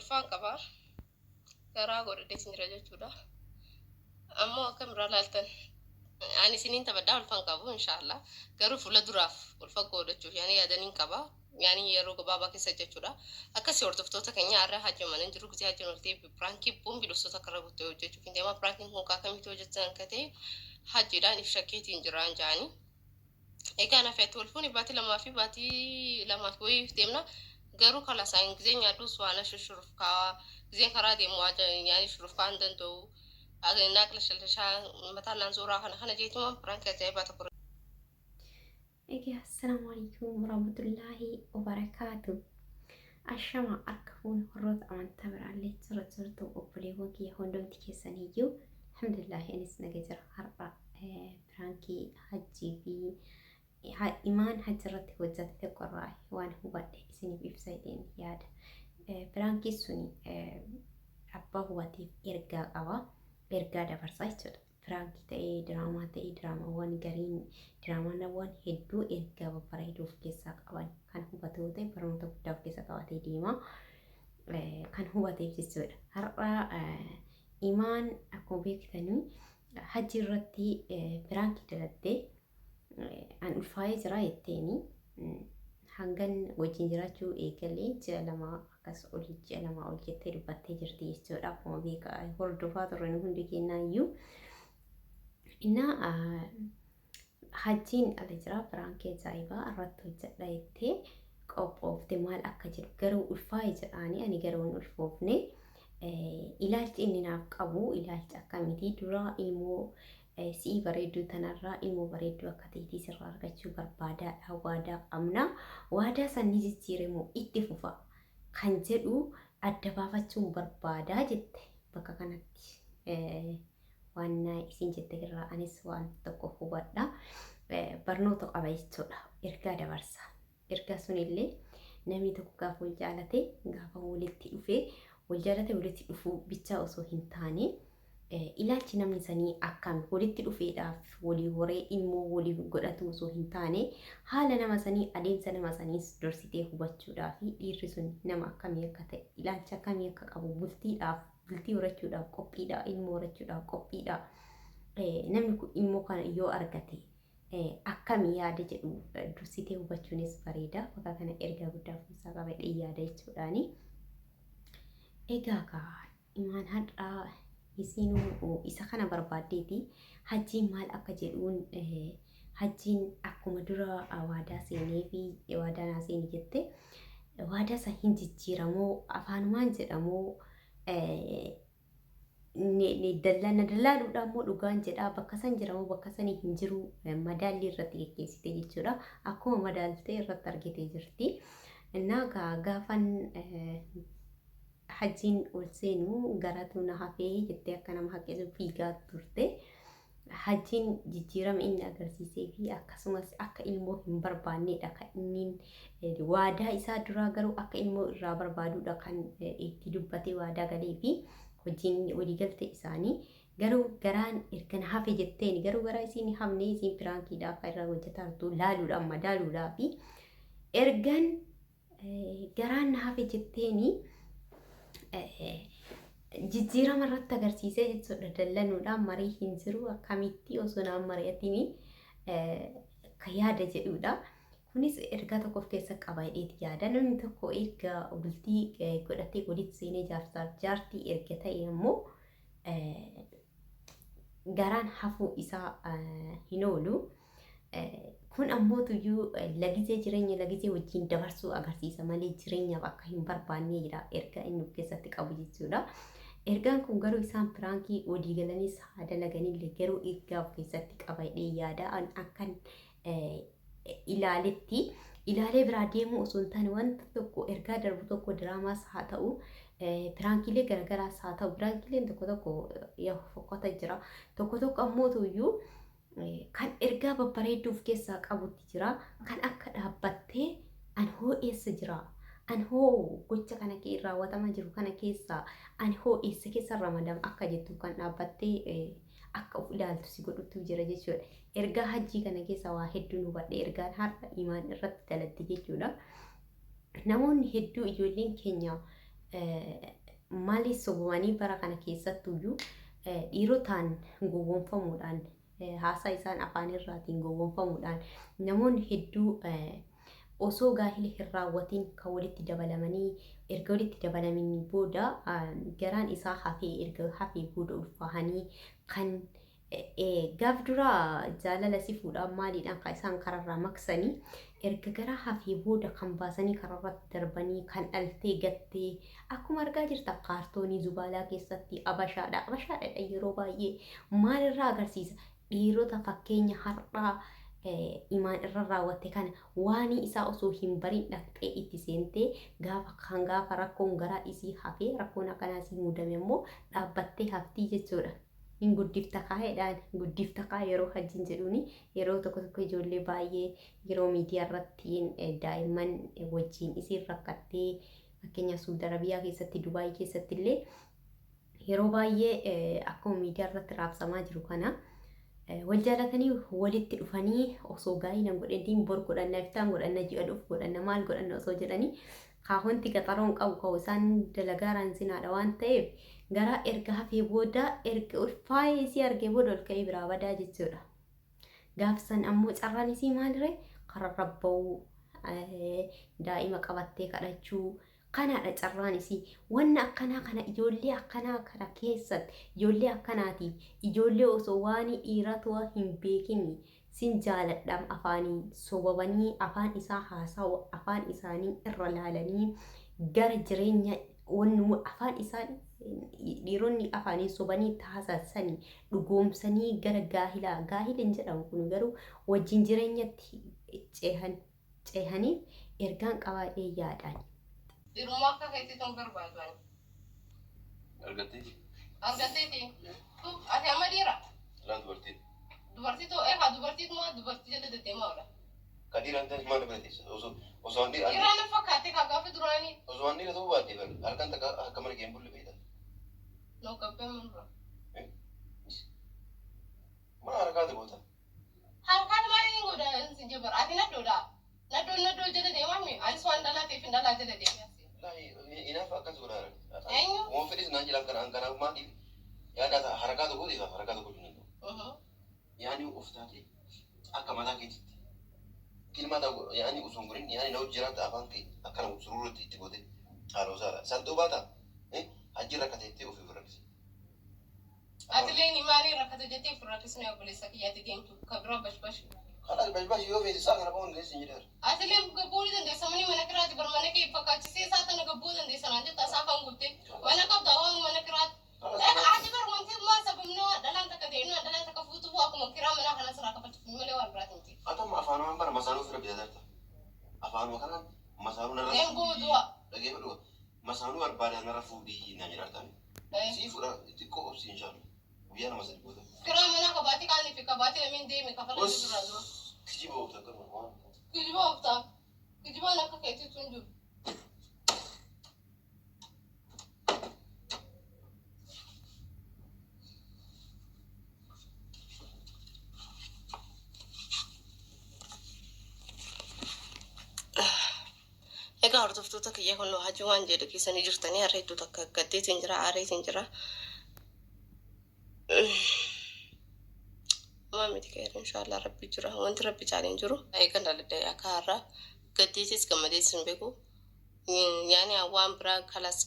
Ulfaan qaba. Garaa godhadheetiin jira jechuudha. Ammoo akkam irraa laaltan. Ani isiniin taphadhaa ulfaan qabu inshaallah. Garuu fuula duraaf ulfa godhachuuf yaani yaadaniin qaba. Yaani yeroo gabaabaa keessa jechuudha. Akkasii hordoftoota keenya har'a hajji mana hin jiru gisee hajjiin ol ta'e piraankii boombii dhoksoota akka irra guuttee hojjechuuf hin deema. Piraankiin kun akkamitti hojjetan akka ta'e hajjiidhaan if shakkeetiin jiraan jaanii. Egaa na fe'atti wal fuuni baatii 2 fi wayiif deemna. Garuu kalasaan gizee nyaadhus waan shushurufkaa gizeen karaa deemu waa nyaanii shurufkaa hin danda'u. Naaqla shallashaa mataa naan suuraa kana kana jeetuma piraankii ajaa'ibaa tokko. Egaa assalaamu alaikum warahmatullaahi wabarakaatu. Ashama harka fuune warroota amantaa biraallee jira jirtu obboleewwan kiyya hundumti keessaniyyuu alhamdulillaahi anis naga jira har'a piraankii hajjii fi imaan hajji irratti hojjate tokko irraa waan hubadhe isiniif ibsa jedheen yaada. Piraankii suni abbaa hubateef ergaa qaba. Ergaa dabarsa jechuudha. Piraankii ta'ee diraamaa ta'ee diraamaawwan gariin diraamaawwan hedduu ergaa babbareedoo of keessaa qaban kan hubate yoo ta'e barnoota guddaa of keessa qabatee deema. Kan hubateef jechuudha. Har'a imaan akkuma beektanii hajji irratti piraankii daladdee an ulfaa'ee jira jetteeni hangan wajjin jiraachuu eegalee ji'a 2 akkas olii ji'a 2 ol jettee dubbattee jirti jechuudha. Akkuma beekaa hordofaa turre nu hundi keenyaa iyyuu. Innaa hajjiin ala jira piraankii ajaa'ibaa irratti hojjedha jettee qophoofte maal akka jedhu garuu ulfaa'e jedhaanii ani garuu hin ulfoofne. Ilaalchi inni naaf qabu ilaalcha akkamiiti dura ilmoo si'ii bareedduu tanarraa ilmoo bareedduu akka teetii sirraa argachuu barbaadaadha waadaa qabna waadaa san ni jijjiire moo itti fufa kan jedhu adda baafachuun barbaadaa jette bakka kanatti waan isin jette irraa anis waan tokko hubadha barnoota qaba jechuudha ergaa dabarsa. Ergaa sunillee namni tokko gaafa wal jaalate gaafa walitti dhufe wal jaalate walitti dhufuu bichaa osoo hin taane ilaalchi namni sanii akkami walitti dhufeedhaaf walii horee ilmoo walii godhatu osoo hin taane haala nama sanii adeemsa nama saniis dursitee hubachuudhaa fi dhiirri sun nama akkamii akka ta'e ilaalcha akkamii akka qabu bultiidhaaf bultii horachuudhaaf qophiidha ilmoo horachuudhaaf qophiidha namni kun ilmoo kana yoo argate akkami yaada jedhu dursitee hubachuunis bareeda. Bakka kana ergaa guddaa of keessaa qaba jedhee yaada jechuudhaani. Egaa kaa imaan har'aa isiinuu isa kana barbaaddeeti hajjiin maal akka jedhuun hajjiin akkuma dura waadaa seenee fi waadaa naa seeni jette waadaa san hin jijjiiramoo afaanumaan jedhamoo dallaa na dallaaluudha immoo dhugaan jedhaa bakka san jira moo bakka sanii hin jiru madaallii irratti geggeessite jechuudha. Akkuma madaaltee irratti argitee jirti. Innaa gaafan hajjiin ol seenu garatu na hafee jettee akka nama haqqisu fiigaa turte. Hajjiin jijjiirama inni agarsiisee fi akkasumas akka ilmoo hin barbaanneedha kan inni waadaa isaa duraa garuu akka ilmoo irraa barbaaduudha kan itti dubbatee waadaa galee fi hojiin waliigaltee isaanii garuu garaan erga na hafe jetteen garuu garaa isiin hafne isiin piraankiidha akka irraa hojjetaa jirtu laaluudhaan madaaluudhaa fi ergan garaan na hafe jetteeni jijjiirama irratti agarsiisee jechuudha. Dallanuudhaan marii hin jiru akkamitti osoo naan mari'atini ka yaada jedhudha. Kunis ergaa tokko of keessa qaba jedheeti yaada. Namni tokko erga bultii godhatee walitti seenee jaarsaaf jaartii erga ta'e immoo garaan hafuu isaa hin oolu. Kun ammoo tuyyuu lagizee jireenya lagizee wajjin dabarsuu agarsiisa malee jireenyaaf akka hin barbaanne jira ergaa inni of keessatti qabu jechuudha. Ergaan kun garuu isaan piraankii walii galanis haa dalaganillee garuu ergaa of keessatti qaba jedhee yaada. Akkan ilaaletti ilaalee biraa deemuu osoo hin taane wanta tokko ergaa darbu tokko diraamaas haa ta'u piraankiilee garagaraas haa ta'u piraankiileen tokko tokko fokkota jira tokko tokko ammoo tuyyuu kan ergaa babbareedduu of keessaa qabutti jira. Kan akka dhaabbattee an hoo eessa jira? An hoo gocha kana kee raawwatamaa jiru kana keessaa an hoo eessa keessa ramadama akka jettu kan dhaabbattee akka of ilaaltu si godhutu jira jechuudha. Ergaa hajjii kana keessa waa hedduun hubadhe ergaan har'a imaan irratti dalagde jechuudha. Namoonni hedduu ijoolleen keenya Maaliif sobamanii bara kana keessattuyyuu dhiirotaan gowwoomfamuudhaan, haasaa isaan afaan irraatiin gowwoomfamuudhaan namoonni hedduu osoo gaahila hin raawwatiin kan walitti dabalamanii, erga walitti dabalamanii booda garaan isaa hafee, erga hafee booda ulfaahanii, kan gaaf duraa jaalala si fuudhaan maaliidhaan kan isaan kararraa maqsanii, erga garaa hafee booda kan baasanii kararratti darbanii, kan dhaltee gattee akkuma argaa jirta kaartoonii zubaalaa keessatti abashaadha. Abashaadha yeroo baay'ee maalirraa agarsiisa? Dhiirota fakkeenya har'aa Imaan irra raawwatte kana waanii isaa osoo hin barin dhaqxee itti seentee, gaafa kan gaafa rakkoon garaa isii hafee, rakkoon akkanaa isii mudame immoo dhaabbattee haftii jechuudha. Hin guddifta kaa'eedhaan guddifta kaa yeroo hajjiin jedhuuni yeroo tokko tokko ijoollee baay'ee yeroo miidiyaa irratti daa'imman wajjin isiin rakkattee, fakkeenyaaf Suudi Arabiyaa keessatti, Dubaayii keessatti illee yeroo baay'ee akkuma miidiyaa irratti raabsamaa jiru kana, wal jaalatanii walitti dhufanii osoo gaa'ila hin godhatiin bor godhanna, iftaan godhanna, ji'a dhufu godhanna, maal godhanna osoo jedhanii, kaahonti qaxaroon qabu ka'u isaan dalagaaraan sinaadha waan ta'eef, garaa erga hafee booda, erga ulfaa'ee isii argee booda ol ka'ee biraa badaa jechuudha. Gaafsan ammoo carraan isii maaliree kararra ba'uu, daa'ima qabattee kadhachuu kanaadha carraan isii. Wanna akkanaa kana, ijoollee akkanaa kana keessatti, ijoollee akkanaatiif, ijoollee osoo waan dhiiratu hin beekin sin jaaladhaam afaanii sobabanii, afaan isaa haasawu, afaan isaanii irra laalanii gara jireenya wanni afaan isaan dhiironni afaanii sobanii taasisanii dhugoomsanii gara gaahilaa, gaahila hin jedhamu kun garuu, wajjin jireenyatti ceehaniif ergaan qabaadhee yaadaan. Dhiirummaa akka keetii tun barbaadu ani. Argattee? Argatteeti. Ati amma dhiira. Laa, dubartii. Dubartii too eegaa dubartiituma dubartii jala deddeemaa oola. Ka dhiiraan ta'e maal dabalatee osoo an dhiira Dhiiraan na fakkaate kaa gaafa duraanii. Osoo an dhiira ta'uu baadhee bar halkan takka akka mana kee hin bulle beekta. No gabbee mun dura. Maa harkaati goota? Harkaan maaliin godha sin jabbar, ati naddoodha. Naddoon naddoo jala deemaa mi? Anis waan dhalaa ta'eef hin dhalaa jala deemee asii. Laa, inaaf akkas godhaa. Eenyu? Waan fedhis naan jira, akkana kanaaf maaliif yaada harakaata goote harakaata gochuu hin danda'u. Yaani of taatee akka mataa keetitti tilmaata, yaani osoo hin godhin, yaani na hojii afaan kee akkana suruurratti itti goote haaloo saala. San ta'uu baata hajji rakkateettee ofii rakkise. Atileen maaliin rakkate jettee of rakkisni obboleessa kiyyaatti deemtu ka bira bashbash. Kanas bashbash yoo feete isaa kana ba'uun dandeessi hin jedheera. Atileen gabbuu ni dandeessa, mani mana kiraati bar, mana kee fakkaachisee isaa tana gabbuu dandeessa naan jetta, isaa kan guutte mana qabda waan mana kiraati. Ati bar wanti maal sababni dhalaan takka deemnu dhalaan takka fuutuu akkuma kiraa manaa kana sirraa kafalchuuf malee waan biraati miti. Atama afaanuma bara masaanuu fira bitaa jirta. Afaanuma kanaan masaanuu narra Een guutuu. Dhageeffadhu, masaanuu barbaada narra fuudhii naan jedhaa. Sii fuudha, xiqqoo obsi inshaallah. Guyyaa 2-3 booda. Kiraa manaa kabaatii kaanii fi kabaatii lameen deeme kafala duraa dura. Kijiba oofta akkasuma waan. Kijiba ooftaa. Kijibaan akka keetiitu hin jiru. Egaa hordoftoota kiyya, kun hajii waan jedhe keessanii jirtanii, har'a hedduu takka gaddeetiin jira, aareetiin jira. Maa miti keer, inshaallah rabbi jira, wanti rabbi caalee hin jiru. Eegan dhaladhe akka har'a gaddeetis gammadeetis hin beeku. Yaani waan biraa kalas.